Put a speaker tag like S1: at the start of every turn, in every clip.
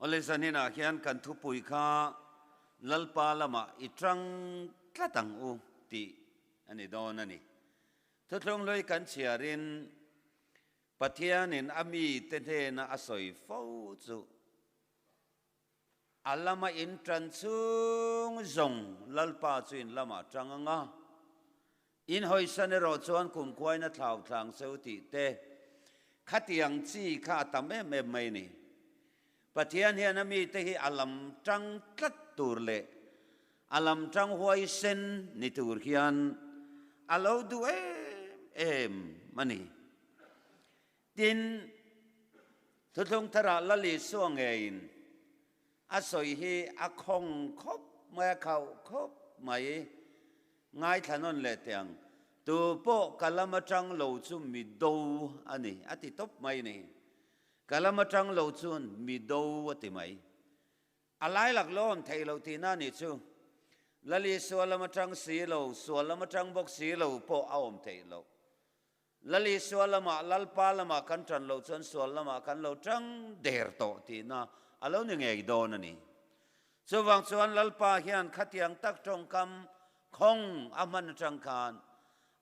S1: Awle zaninah hian kan thupui kha Lalpa lamah i tang tlat ang u tih a ni dawn a ni. Thuthlung hlui kan chhiarin Pathianin a mite hnena a sawi fo chu A lama in tan chhung zawng Lalpa chu in lamah tang ang a, in hawisan erawh chuan kumkhuain a thlau thlang seu tih te, khatiang chi kha a tam em em mai a ni. Pathian hian a mite hi a lam tang tlat tur leh a lam tang huaisen ni tur hian a lo duh em em a ni. Tin, Thuthlung tharah Lal Isua ngeiin a sawi hi a khawng khawp mai, a khauh khawp mai. Ngaithla nawn leh teh ang, Tu pawh ka lam atang lo chu mi do a ni, a ti tawp mai a ni. Ka lam atang lo chuan mi do a ti mai. A lai lak lawm theih loh tihna a nih chu. Lali sual lam atang si lo, sual lam atang bawk si lo pawh a awm theih loh. Lali sual lamah, Lalpa lamah kan tan loh chuan sual lamah kan lo tang der tawh tihna a lo ni ngei dawn a ni. Chuvang chuan Lalpa hian khatiang tak tawngkam khawng a hman atang khan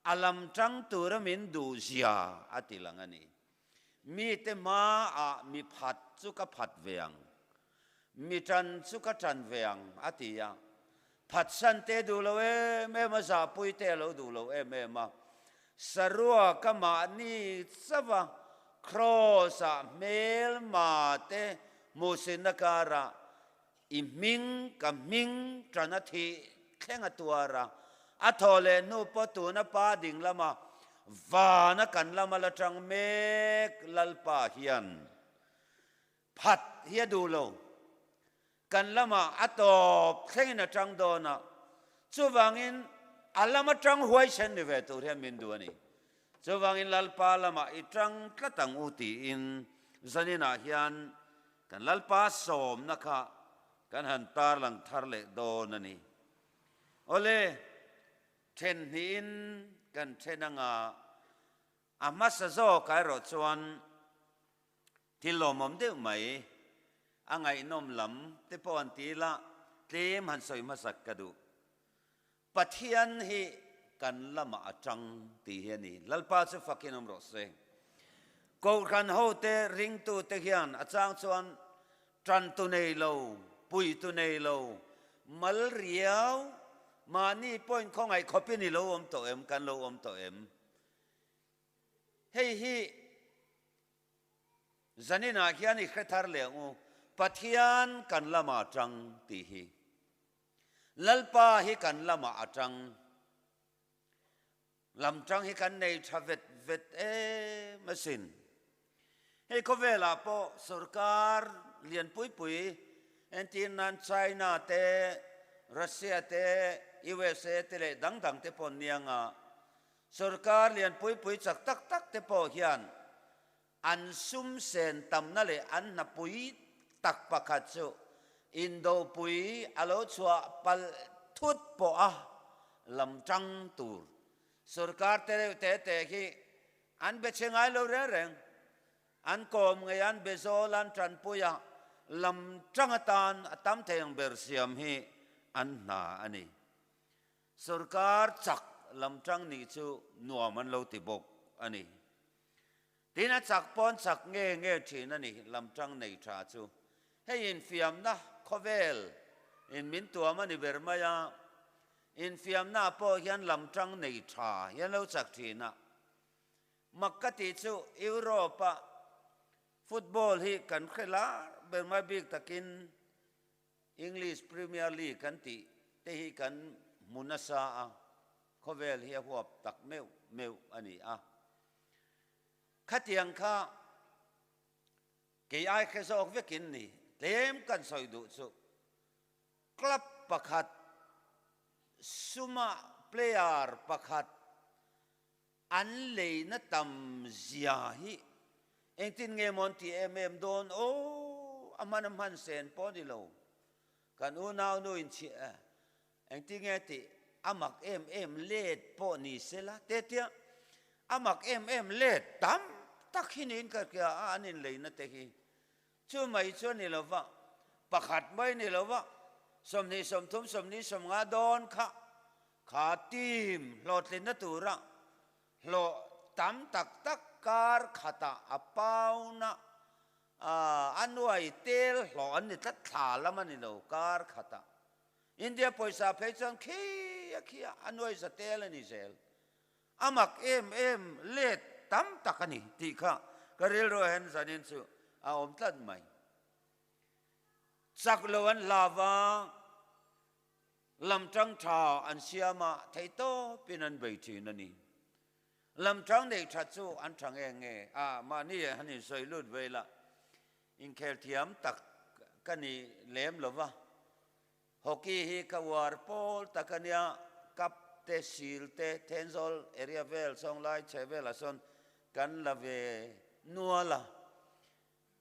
S1: a lam tang tura min duh zia a ti lang a ni. Mite hmaah mi phat chu ka phat ve ang, mi tan chu ka tan ve ang, a ti a. Phatsan te duh lo em em a, zahpui te a lo duh lo em em a. Saruak a mahni chauh a, Kraws-ah hmelma te hmuhsinna karah i hming ka hming tan a thih thleng a tuar a, a thaw leh hnu pawh tuna pa ding lama vana kan lama la tang mek Lalpa hian phat hi a duh lo. Kan lama a tawp thlengin a tang dawn a, chuvangin a lama tang huaisen ni ve tur hian min duh a ni. Chuvangin Lalpa lamah i tang tlat ang u tiin zaninah hian Kan Lalpa sawmna kha kan han tarlang thar leh dawn a ni. Awle, then hnihin kan then anga a hmasa zawkah erawh chuan thil lawmawm deuh mai, a ngaihnawm lam te pawh an ti ila tlem han sawi hmasak ka duh. Pathian hi kan lamah a tang tih hi a ni. Lalpa chu fakin awm rawh se. Kohhran hote ringtute hian a chang chuan tantu nei lo, puitu nei lo, mal riau, mahni pawhin khawngaih khawpin i lo awm tawh em, kan lo awm tawh em? Hei hi zaninah hian i hre thar leh ang u, Pathian kan lamah a tang tih hi. Lalpa hi kan lamah a tang. Lam tang hi kan nei tha vet vet em asin. Hei khawvelah pawh sorkar lian pui pui entir nan China te, Russia te, USA te leh dang dang te pawh nia nga sorkar lian pui pui chak tak tak te pawh hian An sum sen tamna leh an hnapui tak pakhat chu indopui a lo chhuah palh thut pawh a lam tang tur. Sorkar te reuh te te hi an be chhe ngai lo reng reng. An kawm ngei an be zawl an tanpui a, lam tang atan a tam thei ang ber siam hi an hna a ni. Sorkar chak lam tang nih chu nuam an lo ti bawk a ni. Tin, a chak pawn chak nge nge thin a ni, lamtang nei tha chu. Hei infiamna khawvel in min tuam a ni ber mai a, infiamna ah pawh hian lamtang nei tha hian lo chak thin a. Mak ka tih chu Europe ah football hi kan hre lar ber mai bik takin English Premier League kan tih te hi kan hmu nasa a, khawvel hi a huap tak meuh meuh a ni a. Khatiang kha kei ai hre zawk vekin ni, tlem kan sawi duh chu club pakhat suma player pakhat an leina tam zia hi engtin nge maw an ti em em dawn aw, a hman a hman sen pawh a ni lo, kan unaunu inchhiah Engtin nge tih a mak em em let pawh ni se la te tia a mak em em let tam tak hi niin ka hria a, an inleina te hi. Chu mai chu a ni lo va. Pakhat mai ni lova 20, 30, 40, 50 dawn kha kha team hlawhtlinna tura hlawh tam tak tak kar khatah a pauna a nuai tel hlawh an ni tlat thla lam a ni lo kar khatah. India pawisa phei chuan khi a khi a a nuai za tel a ni zel. A mak em em let tam tak a ni tih kha ka rilru ah hian zanin chu a awm tlat mai. Chak lo an hlau a, lamtang tha an siam a, theihtawpin an bei thin a ni. Lamtang neih that chu an tha nge nge a, mahni ah han insawi lut ve ila inkhel thiam tak ka ni lem lo va. Hockey hi ka uar pawl tak a nia, cup te, sil te, Thenzawl area vel, Sawnglai chhe velah sawn kan la ve nual a.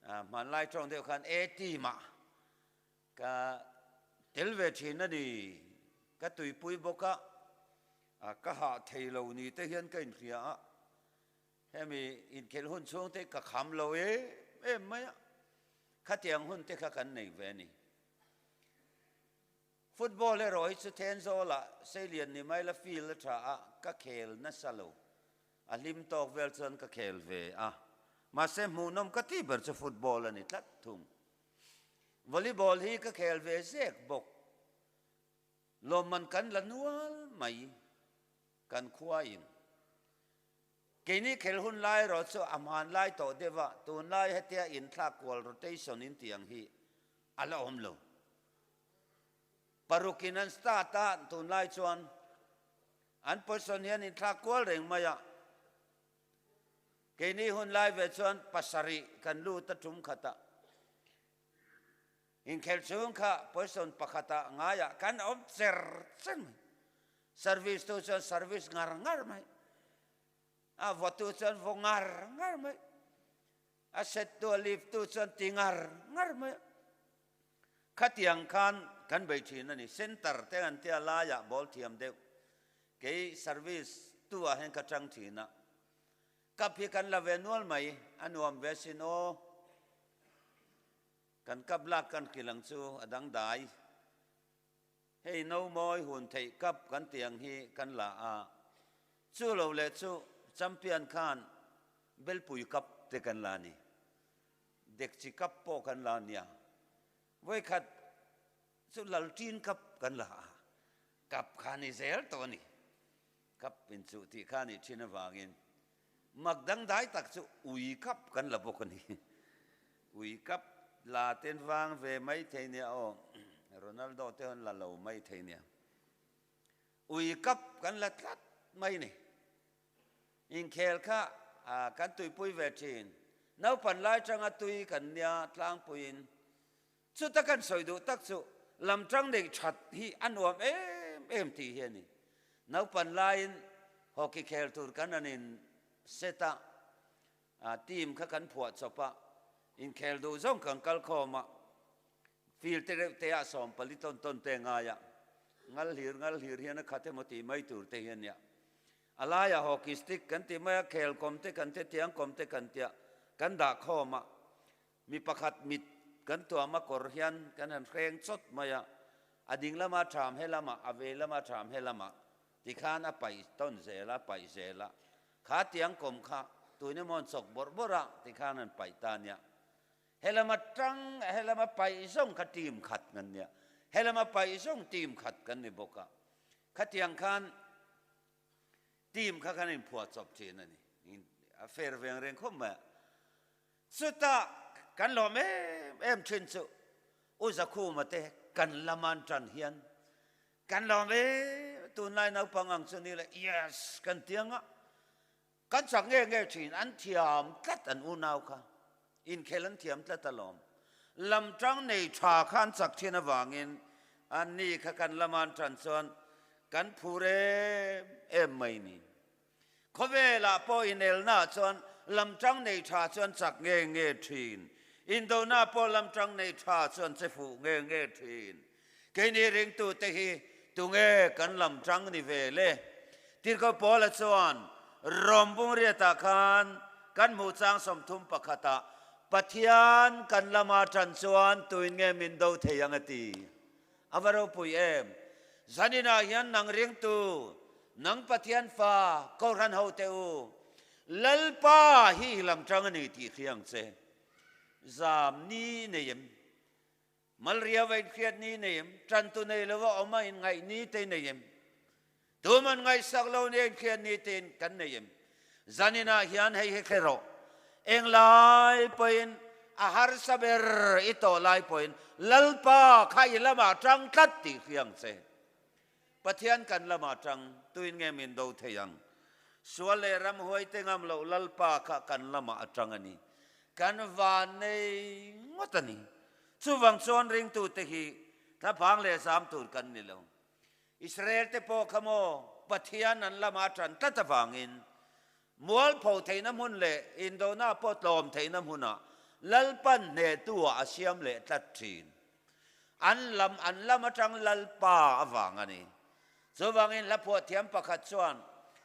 S1: Hmanlai tawng deuh khan A team ah ka tel ve thin a ni, ka tuipui bawk a, ka hah thei lo ni te hian ka inhria a, hemi inkhelh hun chhung te ka kham lo em em mai a, khatiang hun te kha kan nei ve a ni. Football erawh hi chu Thenzawlah Seilian ni mai la field a tha a, ka khel nasa lo. A hlim tawk vel chuan ka khel ve a, mahse hmuhnawm ka tih ber chu football a ni tlat thung. Volleyball hi ka khel ve zek bawk. Lawmman kan la nual mai kan khuain. Keini khel hun lai erawh chu a hman lai tawh deuh a, tunlai hetia inthlak kual rotation in tih ang hi a la awm lo. Parukin an start a, tunlai chuan an position hian inthlak kual reng mai a. Keini hun lai ve chuan pasarih kan lut a tum khat a. Inkhelh chhung kha position pakhatah ngaiah kan awm cher cher mai. Service tu chuan service ngar ngar mai. A vawtu chuan vaw ngar ngar mai. A set tu a lift tu chuan ti ngar ngar mai. Khatiang khan kan bei thin a ni. Center te an tia laiah ball thiam deuh. Kei service tu ah hian ka tang thin a. Cup hi kan la ve nual mai, a nuam ve sin aw. Kan cup lak kan hrilh ang chu a dangdai. Hei no mawi hun theih cup kan tih ang hi kan la a, chu lo leh chu champion khan Belpui cup te kan la a ni. Dekchi cup pawh kan la a nia. Vawikhat chu Lalṭin cup kan la a, cup kha ni zel tawh a ni. Cup inchuh tih kha a nih thin avangin mak dangdai tak chu ui cup kan la bawk a ni. Ui cup la ten vang ve mai thei nia aw, Ronaldo te hawn la lo mai thei nia. Ui cup kan la tlat mai ni. Inkhel kha kan tuipui ve thin. Naupan lai tanga tui kan nia tlangpuiin Chuta kan sawi duh tak chu lamtang neih that hi a nuam em em tih hi a ni. Naupan laiin hockey khel tur kan an in set a, team kha kan phuah chawp a, inkhel duh zawng kan kal khawm a, field te reuh te ah 40 tawn tawn te ngai a, ngal hlir ngal hlir hian a khat emaw tih mai tur te hi a nia. A laiah hockey stick kan tih mai a, khel kawm te kan tia, tiang kawm te kan tia, kan dah khawm a. Mi pakhat mit kan tuam a kawr hian kan han hreng chawt mai a, a ding lama ṭham he lamah, a vei lama ṭham he lamah tikhan a paih tawn zel a, paih zel a. Kha tiang kawm kha tun emaw an chawk bawrh bawrh a tikhan an paih ta nia. He lama ṭang, he lama paih zawng kha team khat kan nia, he lama paih zawng team khat kan ni bawk a. Khatiang khan team kha kan inphuah chawp ṭhin a ni. A fair veng reng khawp mai a. Chutah kan lawm em em thin chu U Zakhuma te kan laman tan hian kan lawm em tunlai naupang ang chu ni le yes kan ti anga kan chak nge nge thin an thiam tlat an unau kha inkhel an thiam tlat alawm lamtang nei tha kha an chak thin avangin an ni kha kan laman tan chuan kan phur em em mai ni. Khawvelah pawh inelnaah chuan lamtang nei tha chuan chak nge nge thin. Indona pawh lamtang nei tha chuan che fuh nge nge thin. Keini ringtute hi tunge kan lamtang ni ve le? Tirhkoh Paula chuan Rom bungriatah khan kan hmuh chang 31 ah. Pathian kan lama ṭan chuan tuin nge min do thei ang a ti. A va ropui em! Zaninah hian nang ringtu, nang Pathian fa, Kohhran hote u, Lalpa hi i lam ṭang a ni tih hria ang che. Zam ni nei em? Malria va inhriat ni nei em? Ṭantu nei lova awm a inngaih ni te nei em? Tuman ngaihsak lo nen khian nitin kan nei em? Zaninah hian hei hi hre rawh. Englai pawhin a harsa ber i tawh lai pawhin Lalpa kha i lamah tang tlat tih hria ang che. Pathian kan lamah tang tuin nge min do thei ang? Sual leh ramhuai te ngam loh Lalpa kha kan lamah a tang a ni. Kan van nei ngawt a ni. Chuvang chuan ringtute hi thlaphang leh zam tur kan ni lo. Israel te pawh kha maw Pathian an lama a ṭan tlat avangin mualpho theihna hmun leh indona pawh tlawm theihna hmunah Lalpan hnehtu-ah a siam leh tlat ṭhin. An lam an lam aṭang Lalpa avang a ni. Chuvangin hla phuah thiam pakhat chuan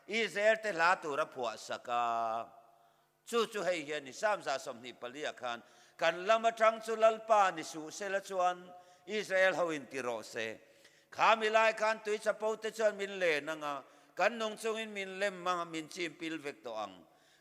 S1: Israel te hla tur a phuah sak a. Chu chu hei hian ni Samza 24 ah khan kan lam atang chu Lalpa ni suh sela chuan Israel ho in ti rawh se. Kha mi lai khan tui chapo te chuan min len ang a, kan nung chungin min lem ang a, min chim pil vek tawh ang.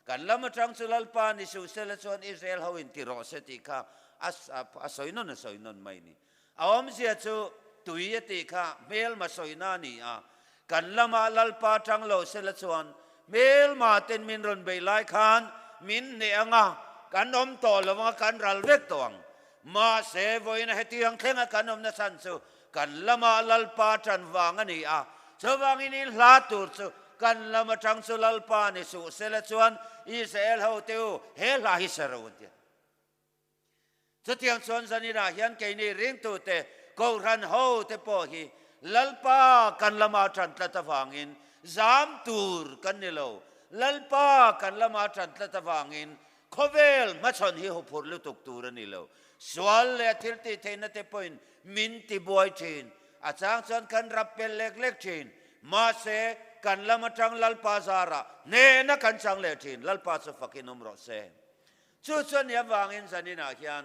S1: Kan lam atang chu Lalpa ni suh sela chuan Israel ho in ti rawh se tih kha a sawi nawn a sawi nawn mai ni. A awmzia chu tui a tih kha hmelma sawina a ni a, kan lamah Lalpa tang lo sela chuan hmelma ten min rawn bei lai khan min hneh ang a, kan awm tawh lo ang a, kan ral vek tawh ang. Mahse, vawiina hetiang thlenga kan awmna chhan chu kan lamah Lalpa tan vang a ni a, chuvangin in hla tur chu kan lam atang chu Lalpa ni suh sela chuan Israel hote u he hla hi sa ro an ti a. Chutiang chuan zaninah hian keini ringtute, Kohhran hote pawh hi Lalpa kan lama ṭan tlat avangin zam tur kan ni lo. Lalpa kan lama ṭan tlat avangin khawvel hmachhawn hi huphurh lutuk tur a ni lo. Sual leh thil tih theihna te pawhin min tibuai ṭhin. A chang chuan kan rap pel lek lek ṭhin. Mahse, kan lam aṭang Lalpa zarah hnehna kan chang leh ṭhin. Lalpa chu fakin awm rawh se. Chu chuan ni avangin zaninah hian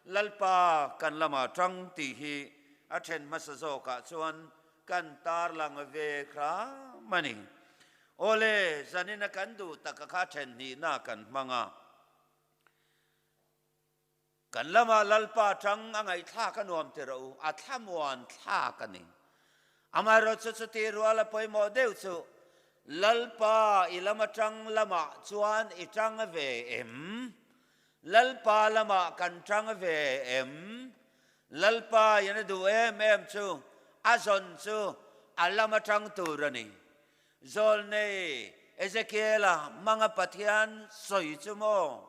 S1: Lalpa kan lamah tang tih hi a then hmasa zawkah chuan kan tarlang ve hram a ni. Awle, zanina kan duh taka kha then hnihna kan hmang a. Kan lamah Lalpa tang a ngaihthlak a nuam ti rawh u, a thlamuan thlak a ni. Amaherawhchu chuti rual a pawimawh deuh chu Lalpa i lam atang lamah chuan i tang ve em? Lalpa lamah kan tang ve em? Lalpa in a duh em em chu a zawn chu a lam atang tur a ni. Zawlnei Ezekiela hmanga Pathian sawi chu maw?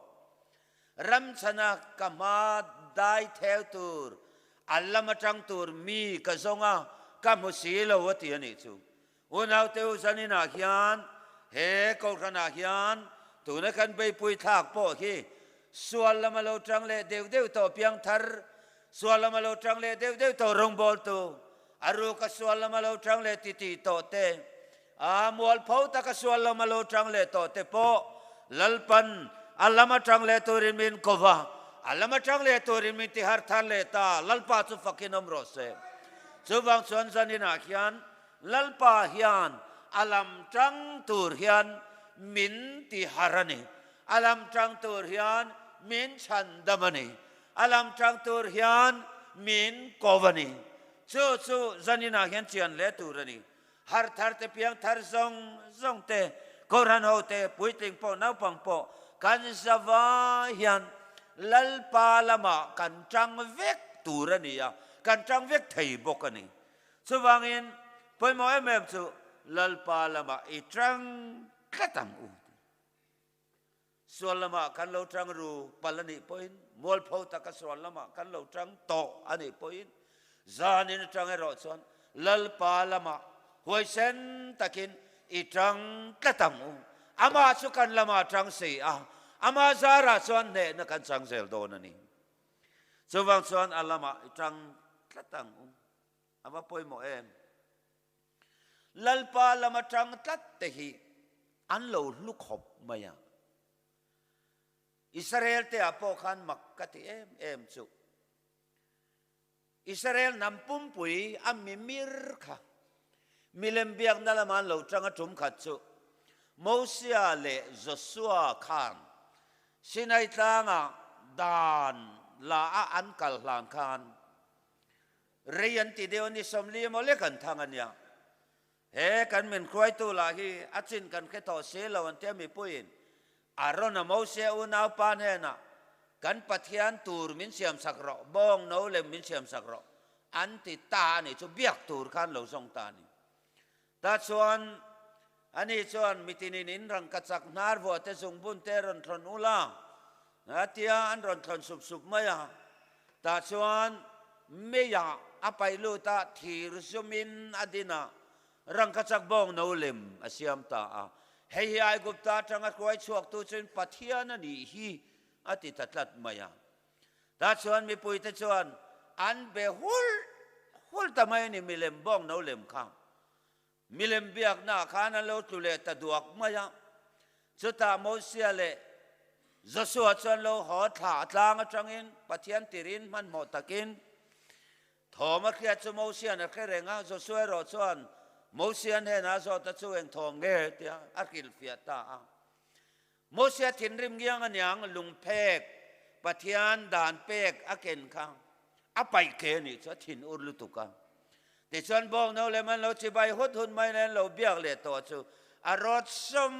S1: Ramchhana ka hma dai theu tur, a lam atang tur mi ka zawng a, ka hmu si lo a ti a nih chu. Unaute u zaninah hian he Kohhranah hian tuna kan beipui thlak pawh hi sual lama lo tang leh deuh deuh tawh piangthar, sual lama lo tang leh deuh deuh tawh rawngbawltu, a ruka sual lama lo tang leh titih tawh te, a mualpho taka sual lama lo tang leh tawh te pawh Lalpan a lama tang leh turin min ko va, a lama tang leh turin min tihar thar leh ta, Lalpa chu fakin awm rawh se. Chuvang chuan zaninah hian Lalpa hian a lam tang tur hian min ti har a ni. A lam tang tur hian min chhan dam a ni. A lam tang tur hian min ko a ni. Chu chu zaninah hian chian hle tur a ni. Har thar te piang thar zawng zawng te, Kohhran ho te, puitling pawh naupang pawh kan zava hian Lalpa lamah kan tang vek tur a ni a, kan tang vek thei bawk a ni. Chuvangin pawimawh em em chu Lalpa lamah i tang tlat ang u ti. Sual lamah kan lo tang ru pal a nih pawhin, mualpho taka sual lamah kan lo tang tawh a nih pawhin, zanin atang erawh chuan Lalpa lamah huaisen takin i tang tlat ang u. Amah chu kan lamah tang si a, amah zarah chuan hnehna kan chang zel dawn a ni. Chuvang chuan a lamah i tang tlat ang u. A va pawimawh em? Lalpa lam atang tlat te hi an lo hlu khawp mai a. Israel te ah pawh khan mak ka ti em em chu. Israel hnam pumpui a mimir kha milem biakna lama an lo tang a tum khat chu Mosia leh Josua khan Sinai tlanga dan la a an kal hlan khan rei an ti deuh a ni, 40 emaw lek an thang a nia. He kan min hruaitu lah hi a chin kan hre tawh si lo an tia mipuiin Arona Mosia unaupa hnenah kan Pathian tur min siamsak rawh, bawng no lem min siamsak rawh an ti ta a nih chu biak tur khan lo zawng ta a ni. Tah chuan ani chuan mitinin in rangkachak hnar vuah te zungbun te rawn thlawn ula a tia an rawn thlawn sup sup mai a. Tah chuan meiah a paih lut a, thir zumin a din a, rangkachak bawng no lem a siam ta a. Hei hi Aigupta atanga hruai chhuaktu chuin Pathian a nih hi a ti ta tlat mai a. Tah chuan mipuite chuan an be hulh hulh ta mai a ni, milem bawng no lem kha. Milem biaknaah khan an lo tlu leh ta duak mai a. Chutah Mosia leh Josua chuan lo haw thlah tlang atangin Pathian tirin hmanhmawh takin thawm a hriat chu Mosia'n a hre reng a, Josua erawh chuan Mosia hnenah a zawt a chu eng thawm nge tia a hrilhfiah ta a. Mosia thinrim ngiang aniang lungphek Pathian dan pek a ken kha a paih ke anih chu a thin ur lutuk a. Tichuan bawng no lem an lo chibai hut hut mai nen lo biak leh tawh chu a rawt sawm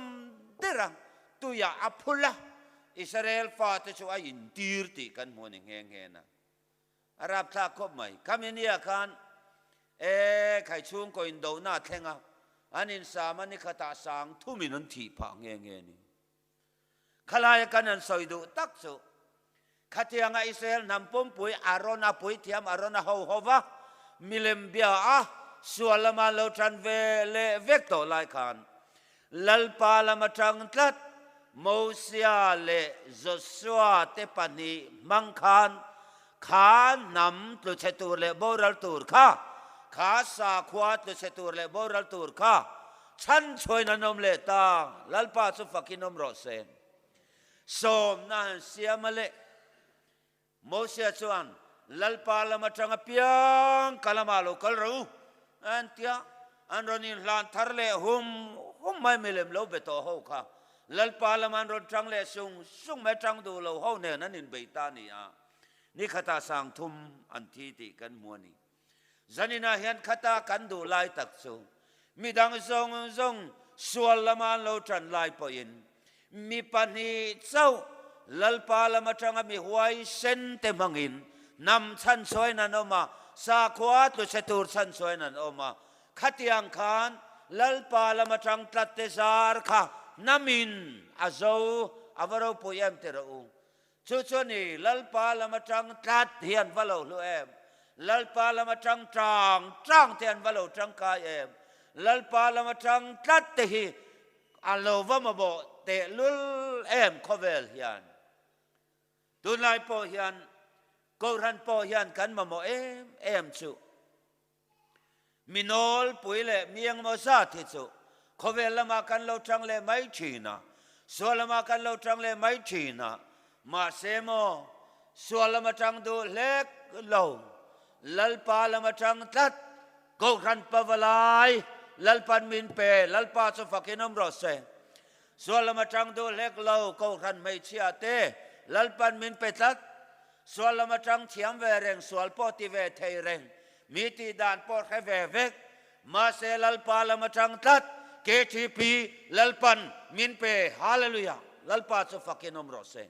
S1: der a, tuiah a phul a, Israel fate chu a intir tih kan hmu a ni nghe nghe na. A rapthlak khawp mai. Khami nia khan e khai chhungkaw indohna a thleng a, an insam a nikhatah sang thumin an thih phah nghe nghe a ni. Khalaia kan han sawi duh tak chu khatianga Israel hnam pumpui Arona puithiam Arona ho ho va milem bia a sual lama an lo tan ve leh vek tawh lai khan Lalpa lama tang tlat Mosia leh Josua te pahnih hmang khan kha hnam tlu chhe tur leh boral tur kha kha sakhua tlu chhe tur leh boral tur kha Chhan chhuain an awm leh ta, Lalpa chu fakin awm rawh se. Sawmna han siam a leh. Mosia chuan, Lalpa lam atang apiang ka lamah lo kal rawh u, an ti a. An rawn inhlan thar leh hum hum mai milem lo be tawh ho kha. Lalpa lam an rawn tang leh sung sung mai tang duh lo ho nen an inbeih ta a ni a. Nikhatah 3000 an thi tih kan hmu a ni. Zaninah hian khata kan duh lai tak chu midang zawng zawng sual lama an lo tan lai pawhin mi pahnih chauh Lalpa lam atanga mi huaisen te hmangin hnam chhanchhuain an awm a, sakhua tlu chhe tur chhanchhuain an awm a. Khatiang khan Lalpa lam atang tlat te zar kha hnamin a zo a va ropui em ti rawh u. Chu chu a ni, Lalpa lam atang tlat hi an va lo hlu em? Lalpa lam atang tang tang te an va lo tangkai em? Lalpa lam atang tlat te hi a lo va mamawh tehlul em khawvel hian? Tunlai pawh hian Kohhran pawh hian kan mamawh em em chu. Mi nawlpui leh mi engemaw zat hi chu khawvel lamah kan lo tang leh mai thin a, sual lamah kan lo tang leh mai thin a, mahse maw sual lam atang duh hlek lo, Lalpa lam atang tlat, Kohhran pavalai Lalpan min pe, Lalpa chu fakin awm rawh se. Sual lam atang duh hlek lo, Kohhran hmeichhia te Lalpan min pe tlat. Sual lam atang thiam ve reng, sual pawh ti ve thei reng, mi tih dan pawh hre ve vek. Mahse Lalpa lam atang tlat, KTP Lalpan min pe, Hallelujah! Lalpa chu fakin awm rawh se.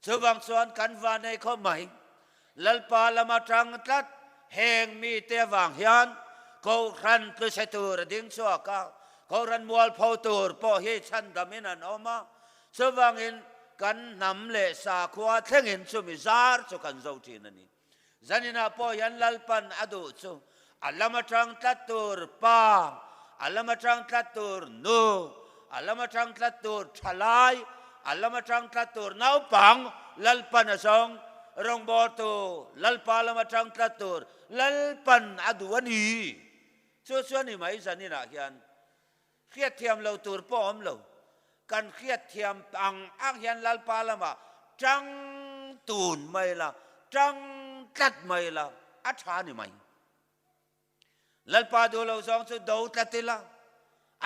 S1: Chuvang chuan kan vanei khawp mai, Lalpa lam atang tlat heng mite avang hian Kohhran tluchhe tur a ding chhuak a, Kohhran mualpho tur pawh hi chhandamin an awm a, Chuvangin kan hnam leh sakhua thlengin chumi zar chu kan zo thin a ni. Zaninah pawh hian Lalpan a duh chu a lam atang tlat tur pa, a lam atang tlat tur nu, a lam atang tlat tur thalai, a lam atang tlat tur naupang Lalpan a zawng, rawngbawltu Lalpa lam atang tlat tur Lalpan a duh a ni. Chu chu a ni mai zaninah hian. Hriatthiam lo tur pawh awm lo. Kan hriatthiam ang ang hian Lalpa lamah Ṭang tun mai la, ṭang tlat mai la, a ṭha ni mai. Lalpa duh lo zawng chu do tlat ila,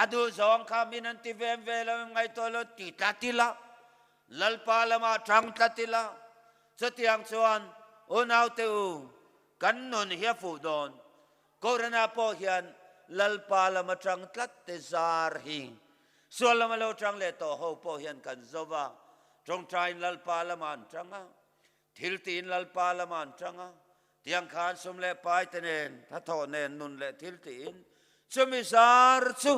S1: a duh zawng kha min an ti vem ve lo em ngaihtuah lo ti tlat ila, Lalpa lamah ṭang tlat ila, chutiang chuan unaute u, kan nun hi a fuh dawn. Kohhranah pawh hian Lalpa lama ṭang tlat te zar hi sual lama lo ṭang leh tawh ho pawh hian kan zo va, ṭawngṭaiin Lalpa lamah an ṭang a, thil tiin Lalpa lamah an ṭang a, tiang khan sum leh pai te nen, hnathawh nen, nun leh thil tiin chumi zar chu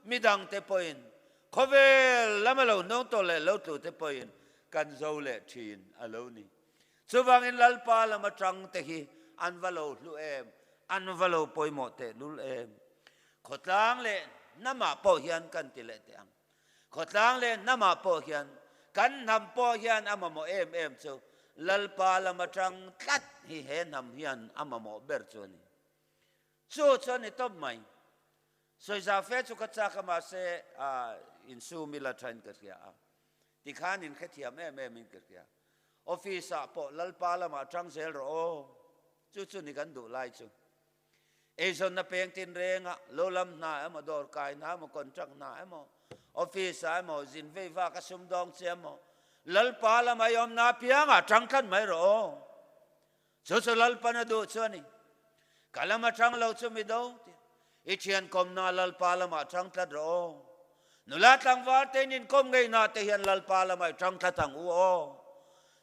S1: midangte pawhin khawvel lama lo hnung tawh leh lo tlu te pawhin kan zo leh ṭhin a lo ni. Chuvangin Lalpa lam atang te hi an va lo hlu em, an va lo pawimawh tehlul em. Khawtlang leh hnamah pawh hian kan ti leh teh ang. Khawtlang leh hnamah pawh hian kan hnam pawh hian a mamawh em em chu Lalpa lam atang tlat hi he hnam hian a mamawh ber chu a ni. Chu chu a ni tawp mai. Sawiza fe chu ka chak a mahse insum ila thain ka hria a. Tikhan in hrethiam em em in ka hria. Office ah pawh Lalpa lamah tang zel rawh aw. Chu chu ni kan duh lai chu. Eizawnna peng tin renga lo lam hna emaw, dawr kai hna emaw, contract hna emaw, office ah emaw, zin vei vak a sumdawng che emaw, Lalpa lama i awmna apiangah tang tlat mai rawh aw. Chu chu Lalpan a duh chu a ni. Ka lama tang lo chu mi do ti. I thian kawmna Lalpa lamah tang tlat rawh aw. Nula tlangval te in inkawm ngeina te hian Lalpa lamah i tang tlat ang u aw.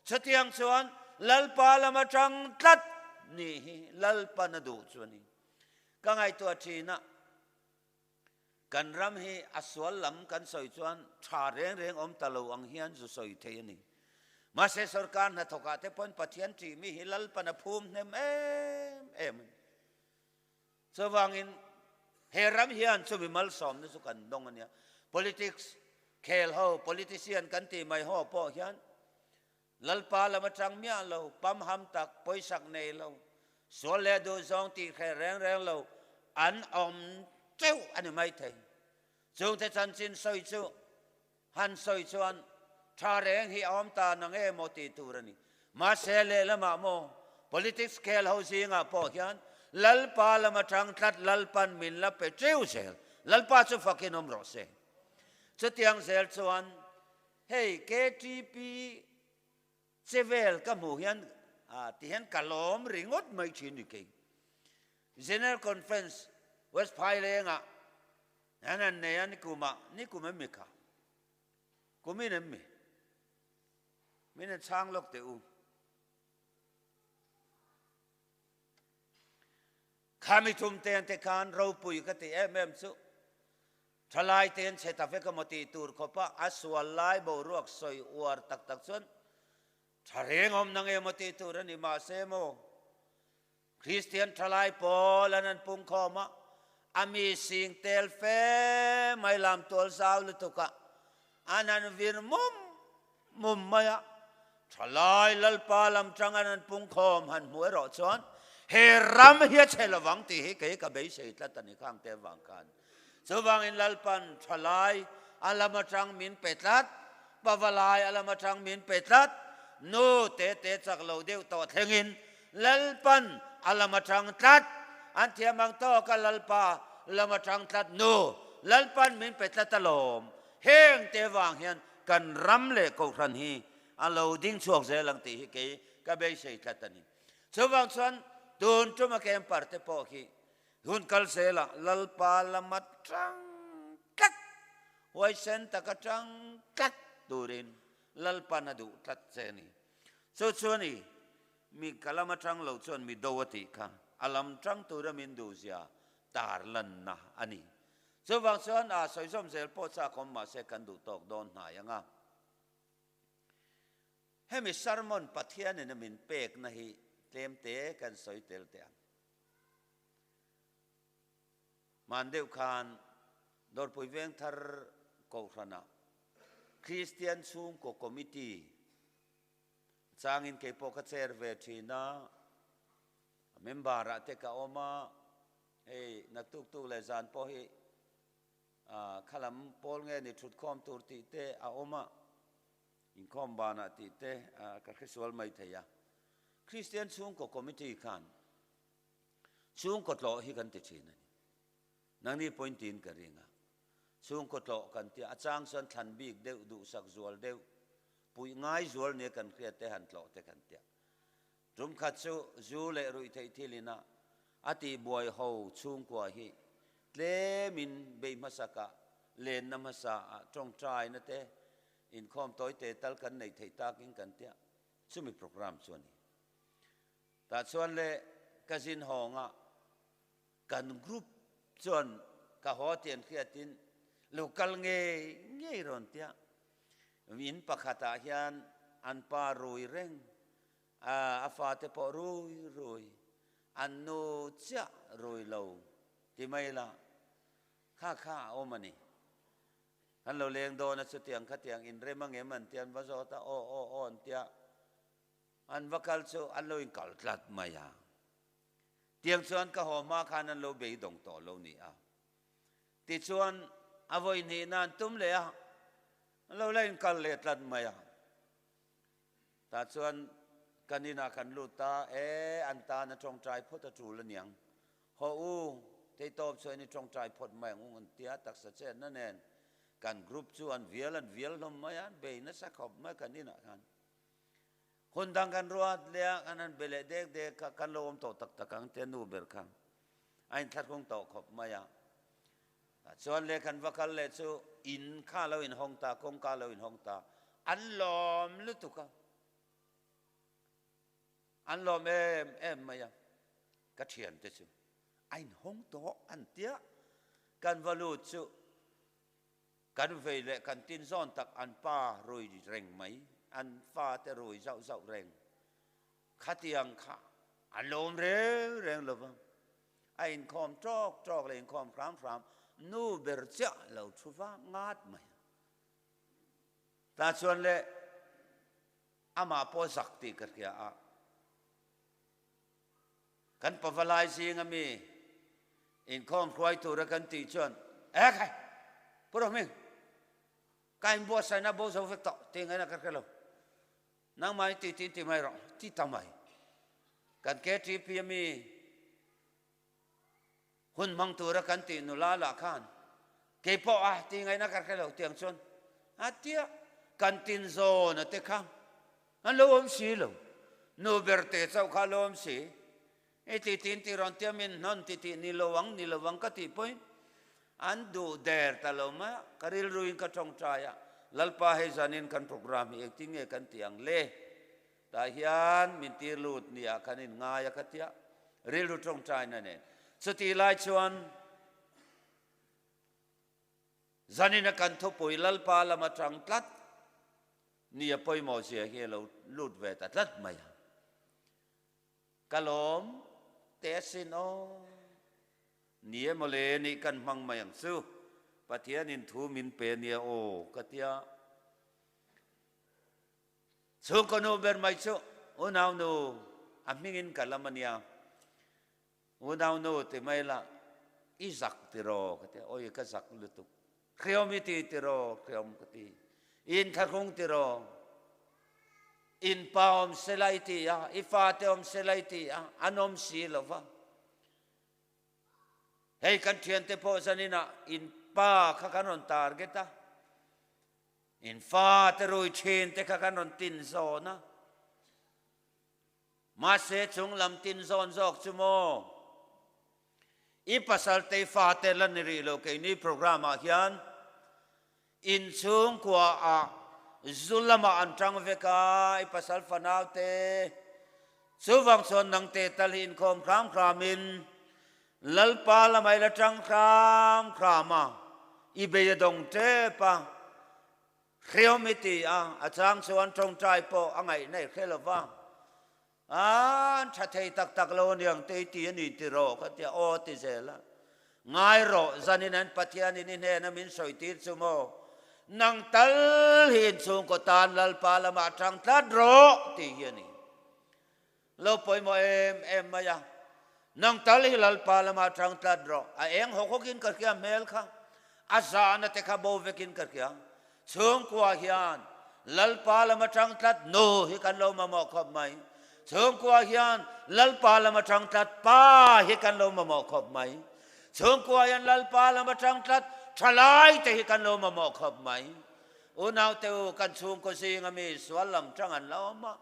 S1: Chutiang chuan Lalpa lama tang tlat nih hi Lalpan a duh chu a ni. Ka ngaihtuah thin a. Kan ram hi a sual lam kan sawi chuan tha reng reng awm ta lo ang hian zu sawi thei a ni. Mahse sorkar hnathawkah te pawn Pathian ṭih mi hi Lalpan a phum hnem em em a ni. Chuvangin he ram hian chumi malsawmna chu kan dawng a nia. Politics khel ho, politician kan tih mai ho pawh hian Lalpa lam atang miah lo, pamham tak, pawisak nei lo, sual leh duhzawng tih hreh reng reng lo an awm teuh a ni maithei. Chungte chanchin sawi chu han sawi chuan tha reng hi a awm ta nang em aw tih tur a ni. Mahse lehlamah maw politics khel ho zingah pawh hian Lalpa lam atang tlat Lalpan min la pe teuh zel. Lalpa chu fakin awm rawh se. Chutiang zel chuan Hei KTP che vel ka hmuh hian ti hian ka lawm ringawt mai thin ni kei. General Conference West Phailengah an han nei a nikumah, nikum em mi kha? Kumin em mi? Min han chhang lawk teh u. Khami thum te an te khan ropui ka ti em em chu. Thalai te an chhe ta vek emaw tih tur khawpa a sual lai boruak sawi uar tak tak chuan tha reng awm nang emaw tih tur a ni mahse maw Kristian thalai pawl an an pungkhawm a, a mi sing tel fe mai lam tual zau lutuk a an han vir mum mum mai a, thalai Lalpa lam tang an han pungkhawm han hmuh erawh chuan he ram hi a chhe lovang tih hi kei ka beisei tlat a ni khang te vang khan. Chuvangin Lalpan thalai a lam atang min pe tlat, pavalai a lam atang min pe tlat, nu te te chak lo deuh tawh thlengin Lalpan a lam atang tlat, an thiam ang tawk a Lalpa lam atang tlat nu Lalpan min pe tlat alawm. Heng te vang hian kan ram leh kohhran hi a lo ding chhuak zel ang tih hi kei ka beisei tlat a ni. Chuvang chuan tun tuma camper te pawh hi hun kal zelah Lalpa lama tang tlat, huaisen taka tang tlat turin Lalpan a duh tlat che a ni. Chu chu a ni, mi ka lama tang lo chuan mi do a tih kha a lam tang tura min duhzia tarlanna a ni. Chuvang chuan a sawi zawm zel pawh chak awm mahse kan duh tawk dawn hnai ang a. Hemi sermon Pathianin a min pekna hi tlemte kan sawi tel teh ang. Hman deuh khan Dawrpui Vengthar Kohhranah Kristian Chhungkaw Committee changin kei pawh ka chair ve thin a, a member ah te ka awm a, Hei naktuk tuk leh zan pawh hi khalam pawl nge ni thutkhawm tur tih te a awm a. Inkhawm banah tih te ka hresual mai thei a. Kristian chhungkaw committee khan chhungkaw tlawh hi kan ti thin a ni. Nangni point tiin ka ring a. Chhungkaw tlawh kan tia a chang chuan thlan bik deuh, duhsak zual deuh, puih ngai zual nia kan hriat te han tlawh te kan tia. Tum khat chu zu leh ruih theih thil ina a tihbuai ho chhungkua hi tlemin bei hmasakah lenna hmasa ah tawngtaina te inkhawm tawi te tal kan neih theih takin kan tia chumi program chu a ni. Tah chuan le ka zin hawngah Kan group chuan ka haw ti an hriatin lo kal ngei ngei rawn tia in pakhatah hian an pa rui reng a, a fate pawh rui rui, an nu chiah rui lo ti mai la kha kha a awm a ni. An lo leng dawn a chutiang khatiang inrem angem an tia an va zawt a, aw aw aw an tia an va kal chu an lo inkal tlat mai a. Tiang chuan ka haw hma khan an lo beidawng tawh lo ni a. Tichuan a vawi hnihna an tum leh a, an lo la inkal leh tlat mai a. Tah chuan kan inah kan lut ta, e an tan a tawngtai phawt a tul aniang. Haw u, theitawp chuan i tawngtai phawt mai ang u an tia taksa chetna nen kan group chu an vial an vial hlawm mai a, an bei nasa khawp mai kan inah khan. Hun dang kan ruat leh a, kan han be leh dek dek a, kan lo awm tawh tak tak ang tia nu ber kha a inthlahrung tawh khawp mai a. Chuan leh kan va kal leh chu in kha lo inhawng ta, kawngka lo inhawng ta, an lawm lutuk a, an lawm em em mai a, ka thiante chu a inhawng tawh an tia, kan va lut chu Kan vei leh kan tin zawn tak an pa rui reng mai, an fate rui zauh zauh reng. Khatiang kha a lawm reng reng lo va, a inkhawm tawk tawk leh inkhawm hram hram nu ber chiah lo thu vang ngat mai a. Tah chuan le amah pawh zak tih ka hria a. Kan pavalai zinga mi inkhawm hruai tura kan tih chuan, E khai, Pu Rohming, ka inbuatsaihna bo zo vek tawh tih ngaihna ka hre lo. Nangmah in tih tih ti mai rawh, ti ta mai. Kan KTP a mi hun hmang tura kan tih nula lah khan, Kei pawh a tih ngaihna ka hre lo tiang chuan a tia kan tin zawn a te kha an lo awm si lo. Nu ber te chauh kha a lo awm si. I ti tin ti rawn tia min hnawn ti tih ni lo ang ni lo ang ka tih pawhin an duh der ta lo mai a, ka rilruin ka tawngtai a, Lalpa hei zanin kan program hi engtin nge kan tih ang le? Tah hian min tir lut nia kan inngai a ka tia rilru tawngtaina nen. Chutih lai chuan Zanina kan thupui Lalpa lam atang tlat nia pawimawh zia hi a lo lut ve ta tlat mai a. Ka lawm teh asin aw. Ni e mawle nih kan hmang mai ang chu. Pathianin thu min pe nia aw ka tia. Chhungkaw nu ber mai chu unaunu a hmingin ka lam a nia. Unaunu ti mai la, i zak tiraw? Ka ti a, awi ka zak lutuk. Hriawm i ti tiraw? Hriawm ka ti. I inthlahrung tiraw? In pa awm sela i ti a, i fate awm sela i ti a, an awm si lo va. Hei kan thiante pawh zaninah in pa kha kan rawn target a, in fate rui thin te kha kan rawn tin zawn a. Mahse chung lam tin zawn zawk chu maw? I pasal te fate la ni rih lo keini program ah hian inchhungkua ah zu lamah an tang vek a, i pasal fanau te chuvang chuan nang te tal hi inkhawm hram hram in Lalpa lamah i la tang hram hram a, i bei a dawng tep a. Hreawm i ti a, a chang chuan tawngtai pawh a ngaih naih hre lo va. An tha thei tak tak lo aniang te i ti a ni tiraw ka ti a, aw ti zel a. Ngai rawh, zanin an Pathianin i hnena min sawi tir chu maw? Nang tal hi inchhungkaw tan Lalpa lamah tang tlat rawh tih hi a ni. Lo pawimawh em em mai a, nang tal hi Lalpa lamah tang tlat rawh. A eng hawk hawkin ka hria hmel kha, a zahna te kha bo vekin ka hria. Chhungkua hian Lalpa lama tang tlat nu hi kan lo mamawh khawp mai. Chhungkua hian Lalpa lama tang tlat pa hi kan lo mamawh khawp mai. Chhungkua hian Lalpa lama tang tlat thalai te hi kan lo mamawh khawp mai. Unaute u, kan chhungkaw zinga mi sual lam tang an la awm a.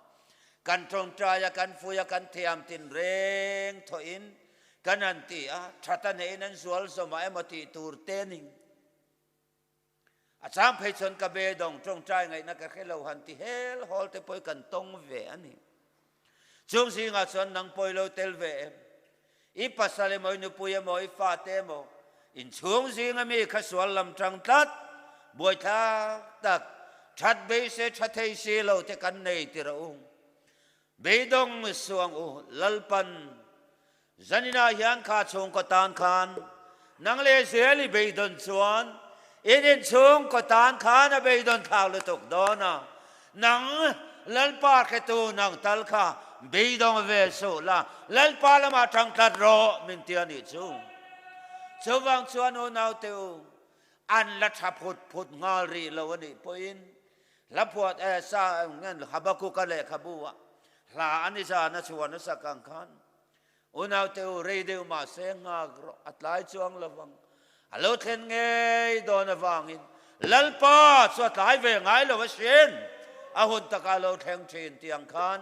S1: Kan tawngtai a, kan fui a, kan thiam tin reng thawhin kan han ti a, that a neihin an zual zawm ah emaw tih tur te ni. A chang phei chuan ka be dawng tawngtai ngaihna ka hre lo han ti hel hawl te pawh hi kan tawng ve a ni. Chung zingah chuan nang pawh i lo tel ve em? I pasal emaw, i nupui emaw, i fate emaw, inchhung zinga mi kha sual lam tang tlat, buaithlak tak, that beisei tha thei si lo te kan nei ti rawh u. Beidawng suang u, Lalpan zaninah hian kha chhungkaw tan khan nang leh zel i beidawn chuan in inchhungkaw tan khan a beidawn thlak lutuk dawn a, nang Lalpa hretu nang tal kha beidawng ve suh la, Lalpa lamah tang tlat rawh min ti a nih chu. Chuvang chuan unaute u, an la tha phut phut nghal rih lo a nih pawhin Hla phuat e sa ngen Habakuka lehkhabu ah hla an i zan a chhuan a sak ang khan unaute u rei deuh mahse nghak rawh a tlai chuang lovang a lo thlen ngei dawn avangin Lalpa chu a tlai ve ngai lo asin a hun takah a lo thleng thin tih ang khan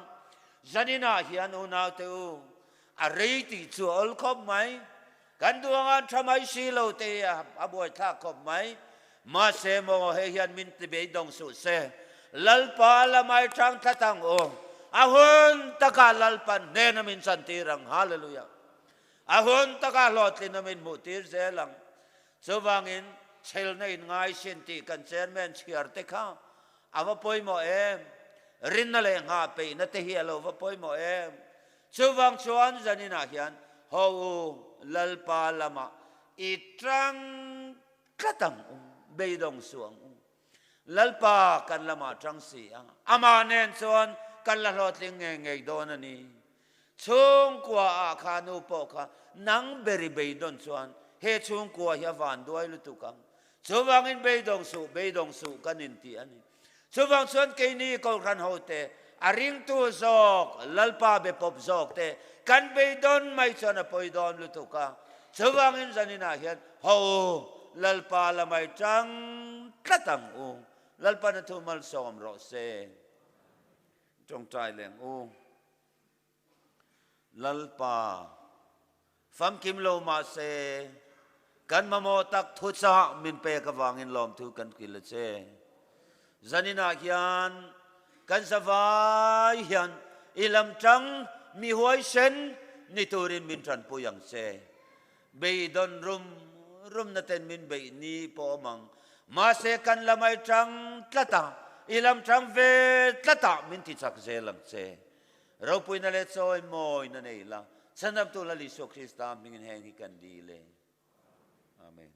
S1: zaninah hian unaute u a rei tih chu a awl khawp mai. Kan duangan tha mai si lo te hi a buaithlak khawp mai. Mahse maw hei hian min ti beidawng suh se. Lalpa lamai tang tlat ang u. A hun takah Lalpan hnena min chantir ang. Hallelujah. A hun takah hlawhtlina min hmuhtir zel ang. Chuvangin chhelna in ngai sin tih kan chairman chhiar te kha a va pawimawh em? Rinna leh nghah peihna te hi a lo va pawimawh em? Chuvang chuan zaninah hian haw u Lalpa lamah i tang tlat ang u, beidawng suh ang u. Lalpa kan lamah tang si a, amah nen chuan kan la hlawhtling ngei ngei dawn a ni. Chhungkua ah kha nu pawh kha nang ber i beidawn chuan he chhungkua hi a van duai lutuk ang. Chuvangin beidawng suh, beidawng suh kan inti a ni. Chuvang chuan keini Kohhran hote, a ringtu zawk, Lalpa be pawp zawk te kan beidawn mai chuan a pawi dawn lutuk a. Chuvangin zaninah hian haw u, Lalpa la mai tang tlat ang u. Lalpa na thu malsawm rawh se. Tawngtai leng u. Lalpa, famkim lo mah se, kan mamawh tak thuchah min pek avangin lawmthu kan kil a che. Zaninah hian kan zavai hian i lamtang mi huaisen ni turin min tanpui ang che. Beidawn rum rumna ten min beih ni pawh awm ang. Mahse kan lamai tang tlat a, i lamtang ve tlatah min tichak zel ang che. Ropuina leh chawimawina nei la, Chhandamtu Lal Isua Krista hmingin heng hi kan dil e. Amen.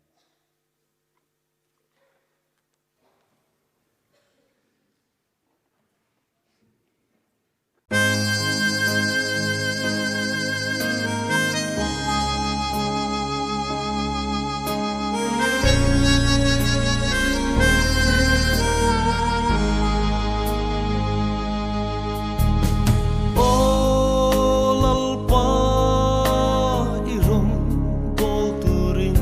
S2: Aw Lalpa i rawn kawl turin.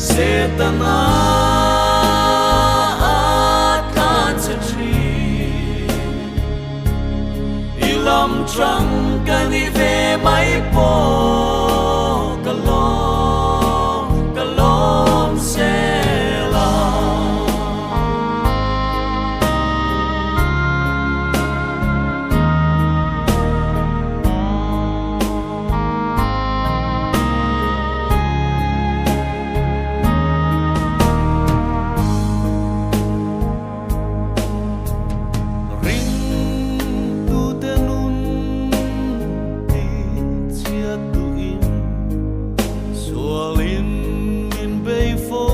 S2: Setana a tlan che thin. I lam tang ka ni ve mai pawh ka lawm, ka lawm zel a. Ringtute nun ti chhiat duhin sualin min bei fo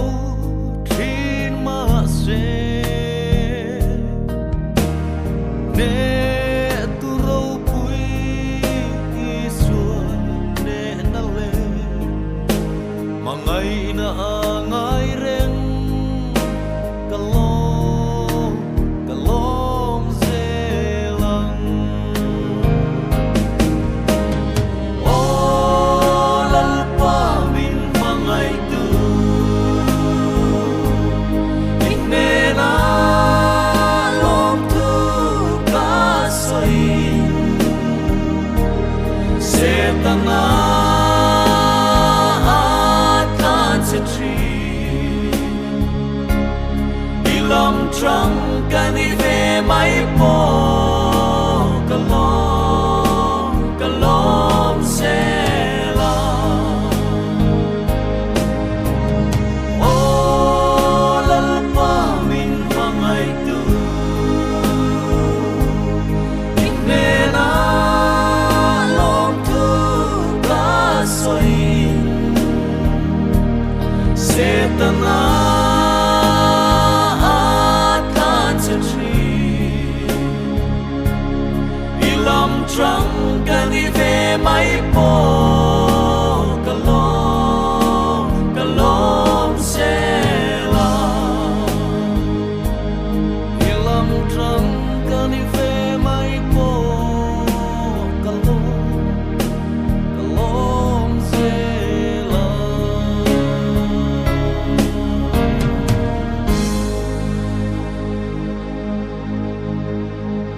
S2: thin mahse Hnehtu ropui Isua hnehna leh hmangaihna a ngai reng ka lawm, ka lawm zel ang. Aw Lalpa min hmangaihtu i hnena lawmthu ka sawi Setana a tlan che thin i lam tang ka ni ve mai pawh ka lawm ka lawm zel a. Aw Lalpa min hmangaihtu i hnena lawmthu ka sawi Setana a tlan che thin i lam tang ka ni ve mai pawh.